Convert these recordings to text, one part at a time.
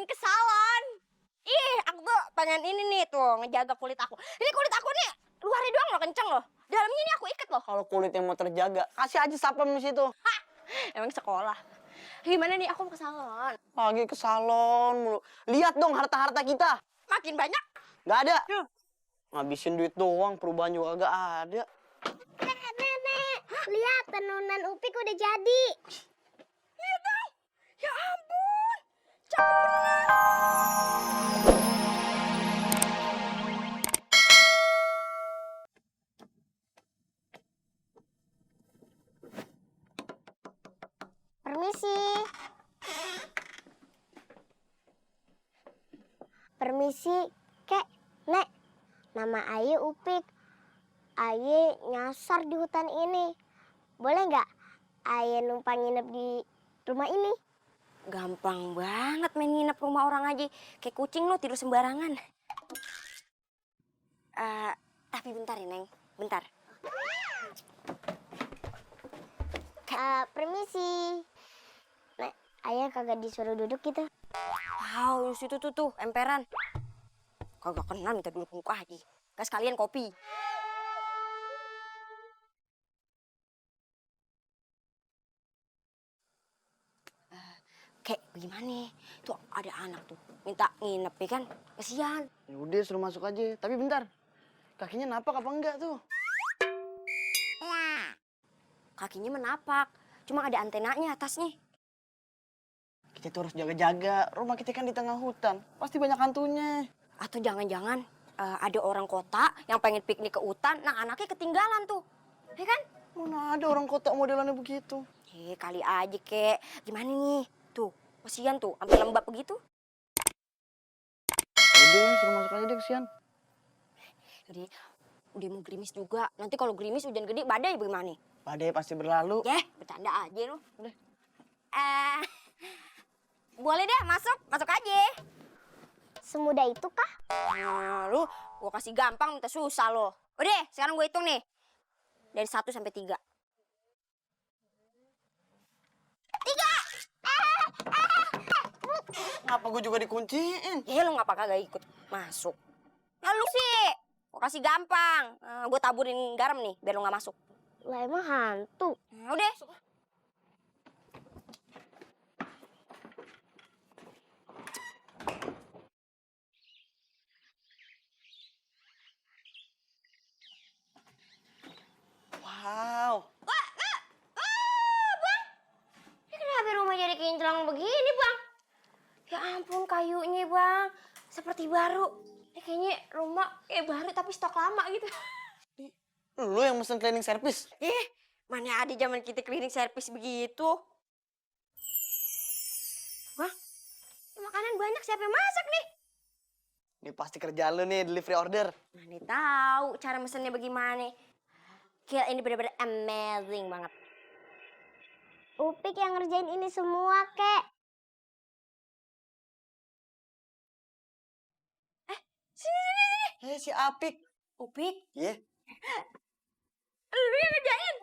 ke salon. Ih, aku tuh pengen ini nih tuh ngejaga kulit aku. Ini kulit aku nih luarnya doang loh kenceng loh. Dalamnya ini aku ikat loh. Kalau kulitnya mau terjaga, kasih aja sapam di situ. Hah, emang sekolah. Gimana nih aku mau ke salon? Lagi ke salon mulu. Lihat dong harta-harta kita. Makin banyak. Nggak ada. Duh. Ngabisin duit doang, perubahan juga gak ada. Nenek, lihat tenunan Upik udah jadi. Iya dong. Ya ampun. Cakep bener. Permisi. Permisi, Kek. Nek, nama Aye Upik. Aye nyasar di hutan ini. Boleh nggak Aye numpang nginep di rumah ini? Gampang banget main nginep rumah orang aja. Kayak kucing lo tidur sembarangan. Tapi bentar ya, Neng. Bentar. Permisi. Nek, Ayah kagak disuruh duduk gitu. Wow, di situ tuh, emperan. Kagak kenal minta dulu muka aja. Gak sekalian kopi. Kayak bagaimana? Tuh ada anak tuh minta nginep ya kan? Kasihan. Ya udah suruh masuk aja. Tapi bentar. Kakinya napak apa enggak tuh? Kakinya menapak. Cuma ada antenanya atasnya. Kita tuh harus jaga-jaga. Rumah kita kan di tengah hutan. Pasti banyak hantunya. Atau jangan-jangan ada orang kota yang pengen piknik ke hutan, nah anaknya ketinggalan tuh. Ya kan? Mana ada orang kota modelannya begitu? Kali aja kek. Gimana nih? Tuh, kasihan tuh, sampai lembab begitu. Udah, suruh masuk aja deh, kesian. Jadi, udah mau gerimis juga. Nanti kalau gerimis hujan gede, badai bagaimana? Badai pasti berlalu. Bercanda aja lu. Udah. Boleh deh, masuk aja. Semudah itu kah? Lu, gua kasih gampang, minta susah lo. Udah, sekarang gue hitung nih. Dari 1 sampai 3. 3! Ngapa gue juga dikunciin? Ya lu ngapa kagak ikut masuk? Nah lu sih, gua kasih gampang. Gue taburin garam nih, biar lu gak masuk. Lah emang hantu. Nah, udah. Wow. Bang. Ini kenapa rumah jadi kinclong begini, Bang? Ya ampun, kayunya, Bang. Seperti baru. Ini kayaknya rumah kayak baru tapi stok lama gitu. Lu yang mesen cleaning service? Mana ada zaman kita cleaning service begitu. Wah, makanan banyak, siapa yang masak nih? Ini pasti kerja lu nih, delivery order. Mana tahu cara mesennya bagaimana. Gila, ini benar-benar amazing banget. Upik yang ngerjain ini semua, Kek. Sini. Si Apik. Upik, Iya. lu yang ngerjain.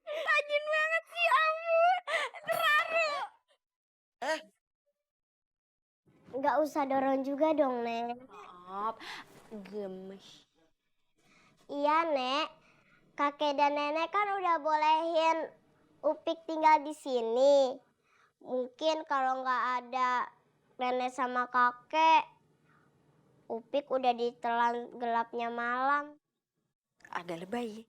Rajin banget sih, ampun. Terharu. Nggak usah dorong juga dong, Nek. Maaf, gemes. Iya, Nek. Kakek dan nenek kan udah bolehin Upik tinggal di sini. Mungkin kalau nggak ada nenek sama kakek, Upik udah ditelan gelapnya malam. Agak lebay.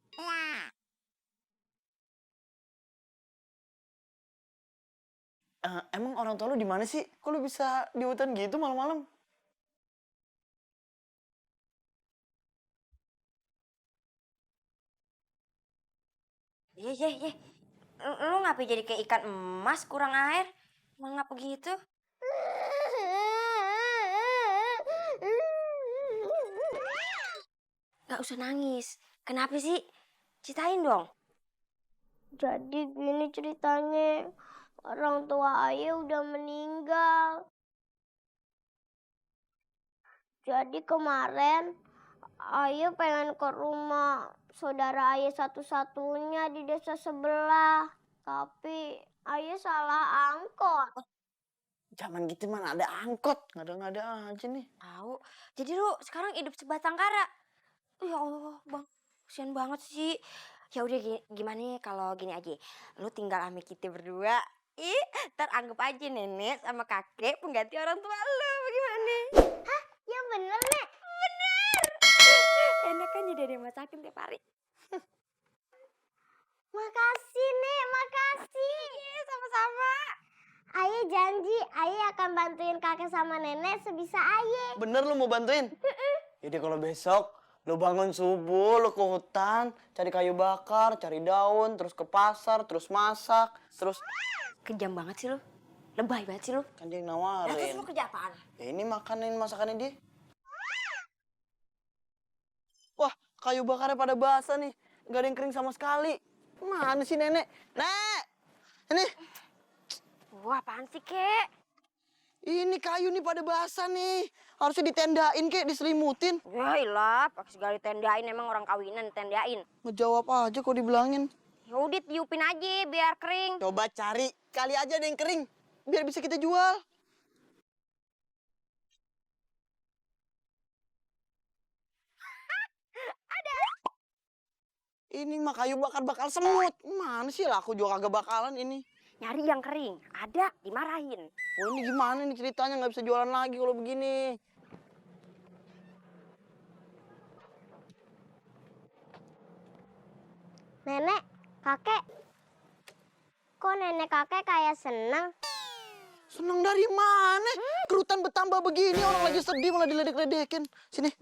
Emang orang tua lu di mana sih? Kok lu bisa di hutan gitu malam-malam? Iya. Lu ngapain jadi kayak ikan emas kurang air? Emang ngapa gitu? Gak usah nangis. Kenapa sih? Ceritain dong. Jadi gini ceritanya, orang tua Ayah udah meninggal. Jadi kemarin Ayah pengen ke rumah saudara Ayah satu-satunya di desa sebelah. Tapi Ayah salah angkot. Zaman gitu mana ada angkot, ngada-ngada aja nih. Tahu. Jadi lu sekarang hidup sebatang kara. Ya Allah, Bang. Kasian banget sih. Ya udah gimana kalau gini aja. Lu tinggal sama kita berdua. Ih, ntar anggap aja nenek sama kakek pengganti orang tua lu. Bagaimana? Ya bener, Nek. Enak kan jadi ada yang masakin tiap hari. Makasih, Nek. Makasih. Iya, sama-sama. Aye janji, Aye akan bantuin kakek sama nenek sebisa Aye. Bener lu mau bantuin? Jadi kalau besok lu bangun subuh, lu ke hutan, cari kayu bakar, cari daun, terus ke pasar, terus masak, terus Kejam banget sih lu. Lebay banget sih lu. kan dia yang Nah, terus nawarin. lu kerja apaan? Ya ini makanin masakannya dia. Wah, kayu bakarnya pada basah nih. Gak ada yang kering sama sekali. Mana sih nenek? Nek! Ini. Wah, apaan sih, Kek? Ini kayu nih pada basah nih. Harusnya ditendain kek, diselimutin. Ya ilah, pakai segala tendain emang orang kawinan tendain. Ngejawab aja kok dibilangin. Ya udah tiupin aja biar kering. Coba cari, kali aja ada yang kering. Biar bisa kita jual. Ini mah kayu bakal semut. Mana sih lah, aku juga kagak bakalan ini. Nyari yang kering, ada dimarahin. Oh ini gimana nih ceritanya, nggak bisa jualan lagi kalau begini. Nenek, kakek. Kok nenek kakek kayak seneng? Senang dari mana? Kerutan bertambah begini, orang lagi sedih malah diledek-ledekin. Sini.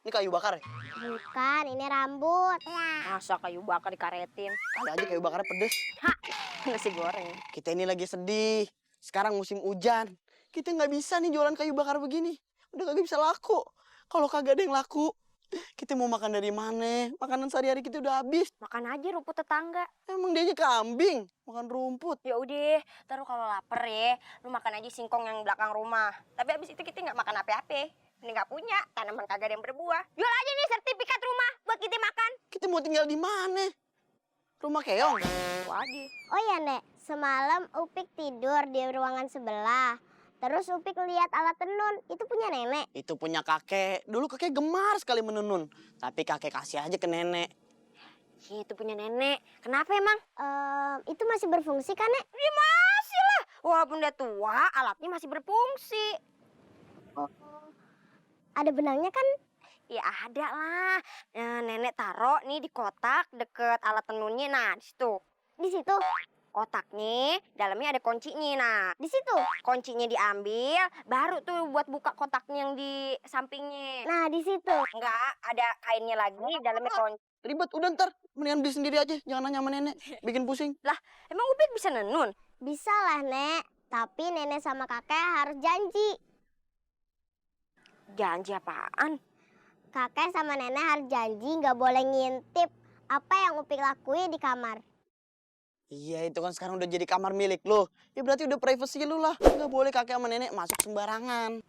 Ini kayu bakar ya? Bukan, ini rambut. Masa kayu bakar dikaretin? Kali aja kayu bakarnya pedes. Hah, nasi goreng. Kita ini lagi sedih. Sekarang musim hujan. Kita nggak bisa nih jualan kayu bakar begini. Udah kagak bisa laku. Kalau kagak ada yang laku, kita mau makan dari mana? Makanan sehari-hari kita udah habis. Makan aja rumput tetangga. Emang dianya kambing, makan rumput. Ya udah, taruh kalau lapar ya, lu makan aja singkong yang belakang rumah. Tapi abis itu kita nggak makan apa-apa. Ini nggak punya, tanaman kagak ada yang berbuah. Jual aja nih sertifikat rumah buat kita makan. Kita mau tinggal di mana? Rumah keong. Waduh. Oh ya, Nek. Semalam Upik tidur di ruangan sebelah. Terus Upik lihat alat tenun. Itu punya nenek. Itu punya kakek. Dulu kakek gemar sekali menenun. Tapi kakek kasih aja ke nenek. Itu punya nenek. Kenapa emang? Itu masih berfungsi kan, Nek? Ya masih lah. Walaupun udah tua, alatnya masih berfungsi. Ada benangnya kan? Ya ada lah. Nenek taruh nih di kotak deket alat tenunnya. Nah, di situ. Di situ. Kotaknya, dalamnya ada kuncinya. Nah, Di situ. kuncinya diambil, baru tuh buat buka kotaknya yang di sampingnya. Nah, di situ. Enggak, ada kainnya lagi, dalamnya kunci. Ribet, udah ntar. Mendingan beli sendiri aja. Jangan nanya sama nenek. Bikin pusing. Lah, emang Upik bisa nenun? Bisa lah, Nek. Tapi nenek sama kakek harus janji. Janji apaan? Kakek sama nenek harus janji nggak boleh ngintip apa yang Upik lakuin di kamar. Iya, itu kan sekarang udah jadi kamar milik lo. Ya berarti udah privasi lu lah. Nggak boleh kakek sama nenek masuk sembarangan.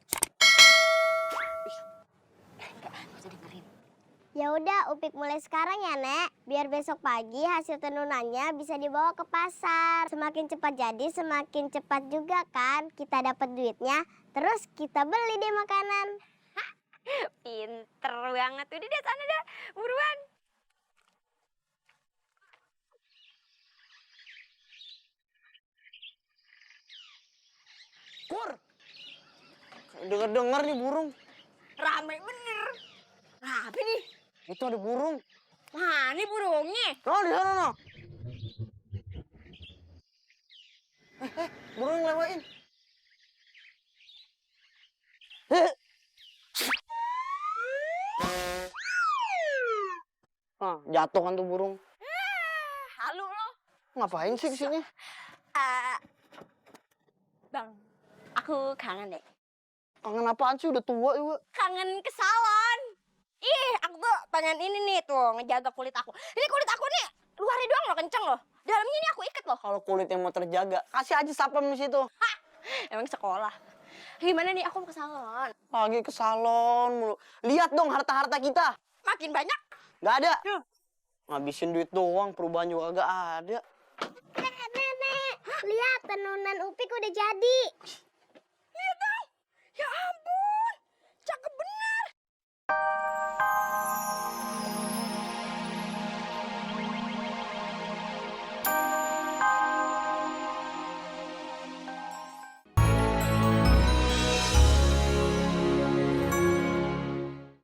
Enggak usah dengerin. Ya udah, Upik mulai sekarang ya, Nek. Biar besok pagi hasil tenunannya bisa dibawa ke pasar. Semakin cepat jadi, semakin cepat juga kan kita dapat duitnya. Terus kita beli deh makanan. Pinter banget. Udah deh, sana dah. Buruan. Kur! Denger-denger nih burung. Rame bener. Nah, apa nih? Itu ada burung. Mana nih burungnya? Oh, di sana no. Burung ngelewain. Jatuh kan tuh burung. Halo lo. Ngapain sih kesini? Bang, aku kangen deh. Kangen apaan sih? Udah tua juga. Kangen ke salon. Ih, aku tuh pengen ini nih tuh, ngejaga kulit aku. Ini kulit aku nih, luarnya doang loh kenceng loh. Dalamnya ini aku ikat loh. Kalau kulit yang mau terjaga, kasih aja sapem di situ. Emang sekolah. Gimana nih, aku mau ke salon. Lagi ke salon mulu. Lihat dong harta-harta kita. Makin banyak. Nggak ada. Ngabisin duit doang, perubahan juga agak ada. Nenek, lihat tenunan Upik udah jadi. Lihat dong. Ya ampun.